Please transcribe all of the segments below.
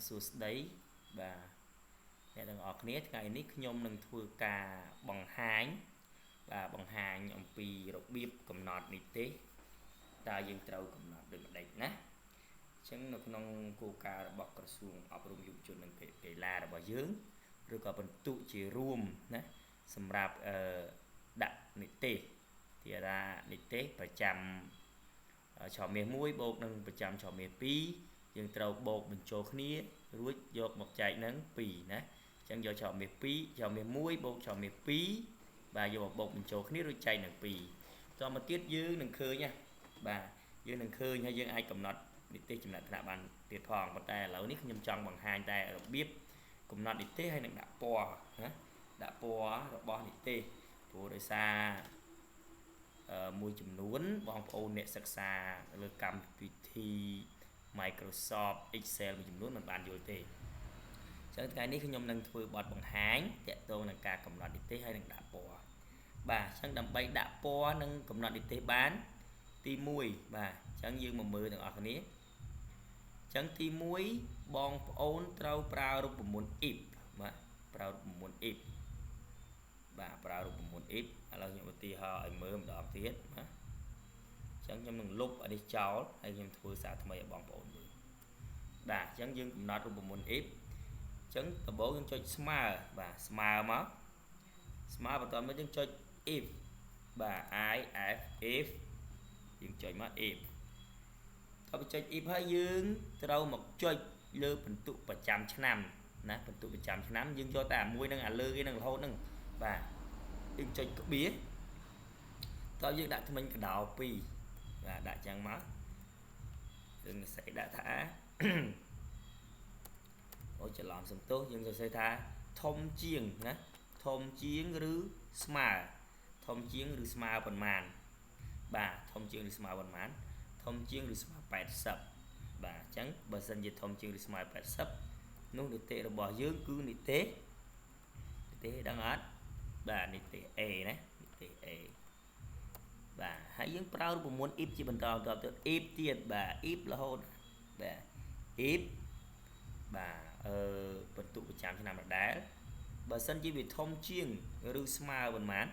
សួស្តីបាទអ្នកទាំងអស់គ្នាថ្ងៃនេះខ្ញុំនឹងធ្វើការបង្ហាញបាទបង្ហាញអំពីរបៀបកំណត់និទេសតើយើងត្រូវកំណត់ដូចម្ដេចណាអញ្ចឹងនៅក្នុងគោលការណ៍របស់ក្រសួងអប់រំយុវជននិងកីឡារបស់យើងឬក៏បន្ទុកជារួមណាសម្រាប់ដាក់និទេសទីថានិទេសប្រចាំឆមាស1បូកនឹងប្រចាំឆមាស2យើងត្រូវបូកបញ្ចូលគ្នារួចយកមកចែកនឹង2ណាអញ្ចឹងយកឆមាស2ឆមាស1បូកឆមាស2បាទយកមកបូកបញ្ចូលគ្នារួចចែកនឹង2តមកទៀតយើងនឹងឃើញណាបាទយើងនឹងឃើញហើយយើងអាចកំណត់និទេសចំណាត់ថ្នាក់បានទៀតផងប៉ុន្តែឥឡូវនេះខ្ញុំចង់បង្ហាញតែរបៀបកំណត់និទេសហើយនឹងដាក់ពណ៌ណាដាក់ពណ៌របស់និទេសព្រោះដោយសារមួយចំនួនបងប្អូនអ្នកសិក្សាលើកម្មវិធី Microsoft Excel មួយចំនួនមិនបានយល់ទេអញ្ចឹងថ្ងៃនេះខ្ញុំនឹងធ្វើបទបង្ហាញទាក់ទងនឹងការកំណត់និទេសហើយនឹងដាក់ពណ៌បាទអញ្ចឹងដើម្បីដាក់ពណ៌និងកំណត់និទេសបានទី1បាទអញ្ចឹងយើងមកមើលទាំងអស់គ្នាអញ្ចឹងទី1បងប្អូនត្រូវប្រើរូបមន្ត if បាទប្រើរូបមន្ត if បាទប្រើរូបមន្ត if ឥឡូវខ្ញុំឧទាហរណ៍ឲ្យមើលម្ដងទៀតណាអញ្ចឹងខ្ញុំនឹងលុបអានេះចោលហើយខ្ញុំធ្វើសារថ្មីឲ្យបងប្អូនមើលបាទអញ្ចឹងយើងកំណត់រូបមន្ត if អញ្ចឹងដំបូងយើងចុចស្មើបាទស្មើមកស្មើបន្ទាប់មកយើងចុច if បាទ i f if យើងចុចមក if តទៅចុច if ហើយយើងត្រូវមកចុចលើបន្ទុកប្រចាំឆ្នាំណាបន្ទុកប្រចាំឆ្នាំយើងយកតែអាមួយនឹងអាលើគេនឹងរហូតនឹងបាទយើងចុចក្បៀសតើយើងដាក់ថ្មិញកដោ2បាទដាក់ចឹងមកយើងសរសេរដាក់ថាអូច្រឡំសំទោសយើងសរសេរថាធំជាងណាធំជាងឬស្មើធំជាងឬស្មើប៉ុន្មានបាទធំជាងឬស្មើប៉ុន្មានធំជាងឬស្មើ80បាទអញ្ចឹងបើសិនជាធំជាងឬស្មើ80នោះនិទេសរបស់យើងគឺនិទេសដឹងអត់បាទនិទេស A ណានិទេស A បាទហើយយើងប្រើរូបមន្ត if ជាបន្តបន្ទាប់ទៀត if ទៀតបាទ if រហូតបាទ if បាទបន្ទុកប្រចាំឆ្នាំដដែលបើសិនជាវាធំជាងឬស្មើប៉ុន្មាន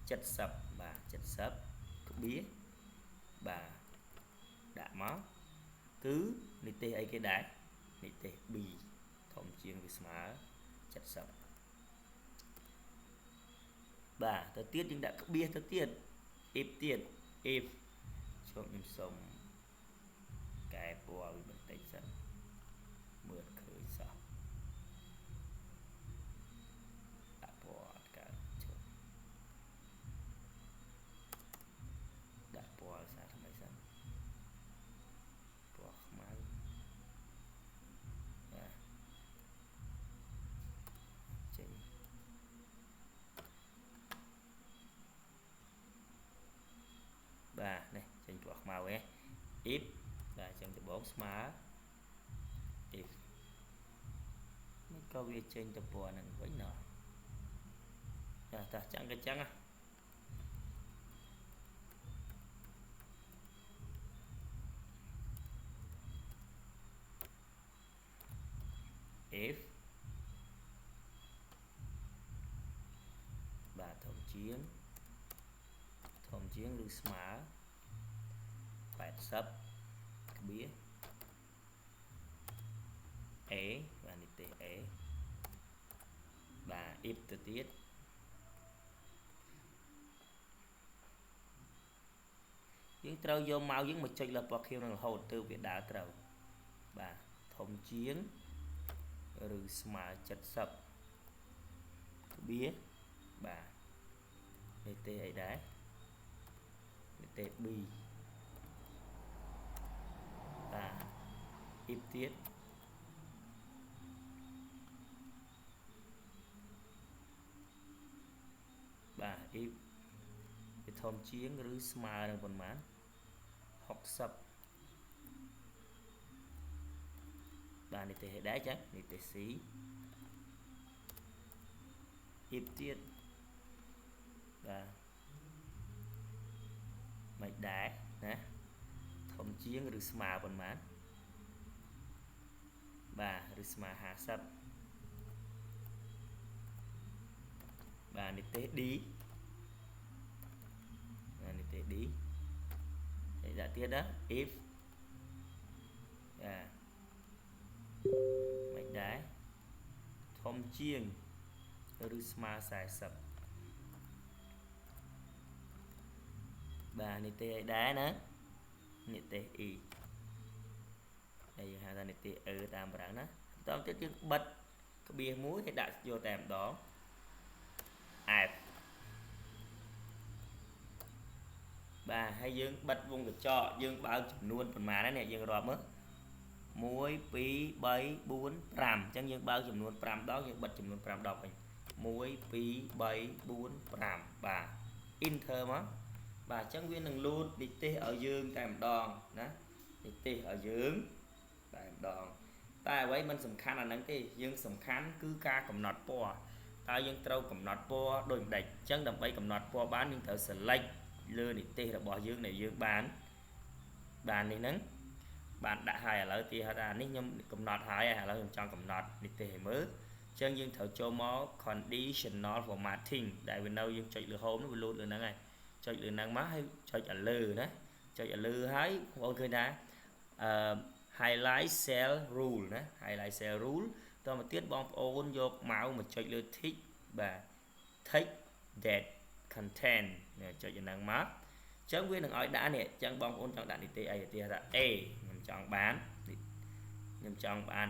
70បាទ70ក្បៀសបាទដាក់មកគឺនិទេសអីគេដែរនិទេស B ធំជាងឬស្មើ70បាទទៅទៀតយើងដាក់ក្បៀសទៅទៀត if ទៀត if ជប់ខ្ញុំសុំកែពណ៌វាបន្តិចសិនមើលឃើញសោះដាក់ពណ៌អត់កើតជប់ដាក់ពណ៌សារថ្មីសិនពណ៌ខ្មៅបាទចេញបាទនេះចេញពណ៌ខ្មៅឯង if បាទអញ្ចឹងដំបូងស្មើ if មិនក៏វាចេញទៅពណ៌ហ្នឹងវិញណោះចាតាចឹងក៏ចឹងណា if បាទធំជាងឬស្មើ80ក្បៀស A បាទនិទេស A បាទ if ទៅទៀតយើងត្រូវយកម៉ៅយើងមកចុចលើពណ៌ខៀវនឹងរហូតទើបវាដើរត្រូវបាទធំជាងឬស្មើ70ក្បៀសបាទនិទេសអីដែរនិទេស B បាទ if ទៀតបាទ if វាធំជាងឬស្មើនឹងប៉ុន្មាន60បាទនិទេសដែរចឹងនិទេស C if ទៀតបាទមិនដែរណាធំជាងឬស្មើប៉ុន្មានបាទឬ ឬស្មើ50បាទនិទេស D បាទនិទេស D ហើយដាក់ទៀតណា if បាទមិនដែរធំជាងឬស្មើ40បាទនិទេសអីដែរណានិទេស E ដែលយើងហៅថានិទេស E តាមបារាំងណាបន្តទៀតយើងបិទក្បៀសមួយហើយដាក់យកតែម្ដង F បាទហើយយើងបិទវងកញ្ចក់យើងបើកចំនួនប៉ុន្មានហ្នឹងនេះយើងរាប់មើល1 2 3 4 5អញ្ចឹងយើងបើកចំនួន5ដងយើងបិទចំនួន5ដងវិញ1 2 3 4 5បាទ enter មកបាទអញ្ចឹងវានឹងលោតនិទេសឲ្យយើងតែម្ដងណានិទេសឲ្យយើងតែម្ដងតែអ្វីមិនសំខាន់អាហ្នឹងទេយើងសំខាន់គឺការកំណត់ពណ៌តើយើងត្រូវកំណត់ពណ៌ដូចម្ដេចអញ្ចឹងដើម្បីកំណត់ពណ៌បានយើងត្រូវ select លើនិទេសរបស់យើងដែលយើងបាននេះហ្នឹងបានដាក់ហើយឥឡូវទីហៅថានេះខ្ញុំកំណត់ហើយឥឡូវខ្ញុំចង់កំណត់និទេសឲ្យមើលអញ្ចឹងយើងត្រូវចូលមក conditional formatting ដែលវានៅយើងចុចលើ home នោះវាលោតលើហ្នឹងហើយចុចលើហ្នឹងមកហើយចុចឲ្យលើណាចុចឲ្យលើហើយបងប្អូនឃើញថាអឺ highlight cell rule ណា highlight cell rule តមកទៀតបងប្អូនយក mouse មកចុចលើ tick បាទ text that contain ចុចយ៉ាងហ្នឹងមកអញ្ចឹងវានឹងឲ្យដាក់នេះអញ្ចឹងបងប្អូនចង់ដាក់និទេសអីឧទាហរណ៍ថា A ខ្ញុំចង់បាន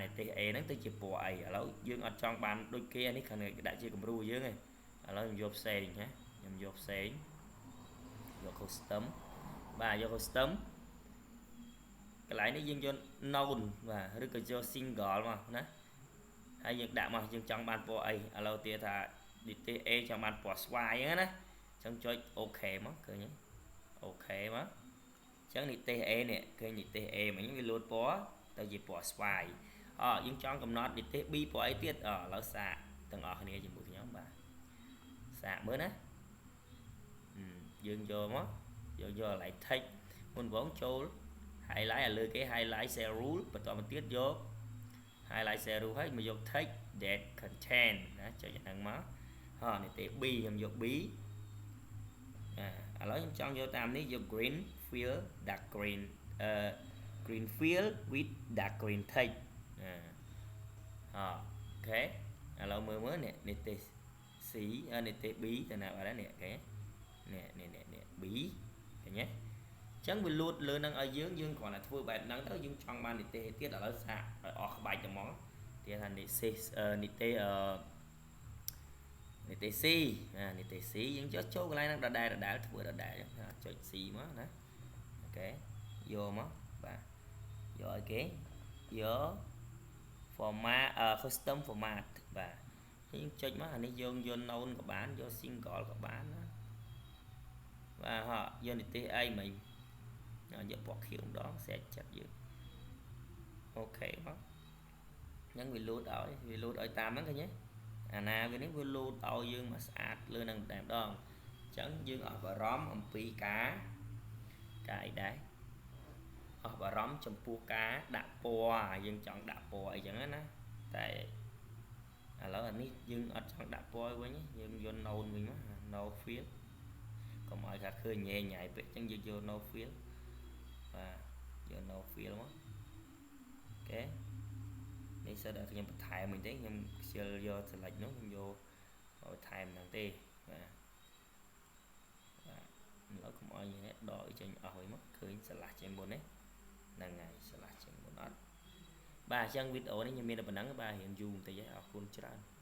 និទេស A ហ្នឹងទៅជាពណ៌អីឥឡូវយើងអត់ចង់បានដូចគេនេះគ្រាន់តែដាក់ជាគំរូយើងឯងឥឡូវខ្ញុំយកផ្សេងណាខ្ញុំយកផ្សេងយក custom បាទយក custom កន្លែងនេះយើងយក none បាទឬក៏យក single មកណាហើយយើងដាក់មកយើងចង់បានពណ៌អីឥឡូវទៀតថានិទេស A ចង់បានពណ៌ស្វាយហ្នឹងណាអញ្ចឹងចុច OK មកឃើញទេ OK មកអញ្ចឹងនិទេស A នេះឃើញនិទេស A មិញវាលោតពណ៌ទៅជាពណ៌ស្វាយអយើងចង់កំណត់និទេស B ពណ៌អីទៀតអឥឡូវសាកទាំងអស់គ្នាជាមួយខ្ញុំបាទសាកមើលណាយើងយកមកយើងយកកន្លែង text មុនបងចូល highlight ឲ្យលើគេ highlight cell rule បន្តមកទៀតយក highlight cell rule ហើយមកយក text that contain ណាចុចហ្នឹងមកហ៎និទេស B ខ្ញុំយក B អាឥឡូវខ្ញុំចង់យកតាមនេះយក green fill dark green អឺ green fill with dark green text អា OK ឥឡូវមើលមើលនេះនិទេស C និទេស B ទៅណាបាត់ហើយនេះ OK នេះនេះនេះ B ឃើញទេចឹងវាលូតលើនឹងឲ្យយើងយើងគ្រាន់តែធ្វើបែបហ្នឹងទៅយើងចង់បាននិទេសទៀតឥឡូវសាកឲ្យអស់ក្បាច់តែហ្មងទៀតថានិទេសនិទេសអឺនិទេស C ណានិទេស C យើងចុះចូលកន្លែងហ្នឹងដដែលដដែលធ្វើដដែលចុច C មកណា OK យកមកបាទយកឲ្យគេយក format custom format បាទយើងចុចមកអានេះយើងយក none ក៏បានយក single ក៏បានណាបាទហ่ะយកនិទេសអីមិញយកពណ៌ខៀវម្ដងស្រេចចិត្តយើង OK មកអញ្ចឹងវាលោតឲ្យវាលោតឲ្យតាមហ្នឹងឃើញទេអាណាវានេះវាលោតឲ្យយើងមកស្អាតលើនឹងតែម្ដងអញ្ចឹងយើងអស់បារម្ភអំពីការការអីដែរអស់បារម្ភចំពោះការដាក់ពណ៌យើងចង់ដាក់ពណ៌អីចឹងណាតែឥឡូវអានេះយើងអត់ចង់ដាក់ពណ៌វិញយើងយក none វិញមក no fill កុំឲ្យថាឃើញញ៉ែញ៉ៃពេកអញ្ចឹងយើងយក no fill បាទយក no fill មក OK នេះសិតតែខ្ញុំបន្ថែមវិញទេខ្ញុំខ្ជិលយក select នោះខ្ញុំយកបន្ថែមហ្នឹងទេបាទបាទឥឡូវកុំឲ្យនេះដកចេញអស់វិញមកឃើញឆ្លាស់ជាងមុននេះហ្នឹងហើយឆ្លាស់ជាងមុនអត់បាទអញ្ចឹងវីដេអូនេះខ្ញុំមានតែប៉ុណ្្នឹងបាទរៀងយូរបន្តិចហើយអរគុណច្រើន។